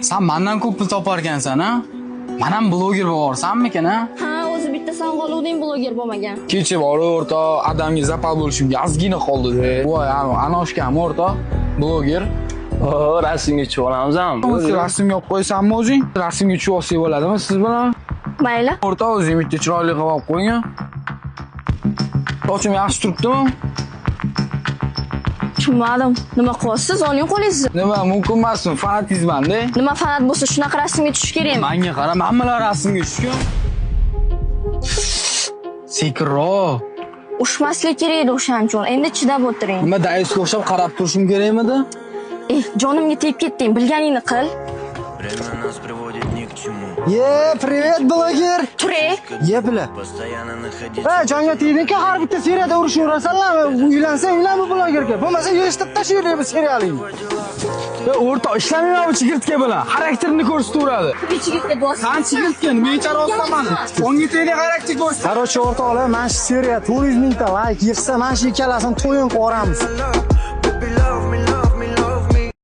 San mandan ko'p pul topar ekansan, a? Man ham bloger bo'lib yuborsammikin, a? Ha, o'zi bitta san qoluvding bloger bo'lmagan. Kecha borib, o'rtoq, adamga запал bo'lishimga ozgina qoldi-da. Voy, anoshkam, o'rtoq, bloger. O, rasmga tushib olamiz ham. O'zi rasmga olib qo'ysanmi o'zing? Rasmga tushib olsak bo'ladimi siz bilan? Mayli. O'rtoq, o'zing bitta chiroyli qilib olib qo'ying. Sochim yaxshi turibdimi? Tushunmadim. Nima qilyapsiz? Oling qo'lingizni. Nima, mumkin emasmi? Fanatizmanda. Nima fanat bo'lsa shunaqa rasmga tushish kerakmi? Manga qara, men bilan rasmga tushgan. Sekinroq. Ushmaslik kerak edi o'shaning uchun. Endi chidab o'tiring. Nima, dayusga o'xshab qarab turishim kerakmidi? Eh, jonimga tegib ketding. Bilganingni qil. Время нас приводит ни к чему. Ye, привет, bloger. Turay. Ye, bila. Постоянно находиться. Ha, jonga tegding-ku, har bitta seriyada urishaverasanlarmi? Uylansang uylan bu blogerga. Bo'lmasa yig'ishtirib tashlayver bu serialingni. E, o'rtoq, ishlamayman bu chigirtka bilan. Xarakterini ko'rsataveradi. Chigirtka do'st. San chigirtka, nima icharosman? O'ngga tegdi, xarakter ko'rsat. Короче, o'rtoqlar, mana shu seriya 400 mingta layk yig'sa, mana shu ikkalasini to'yin qilib yuboramiz.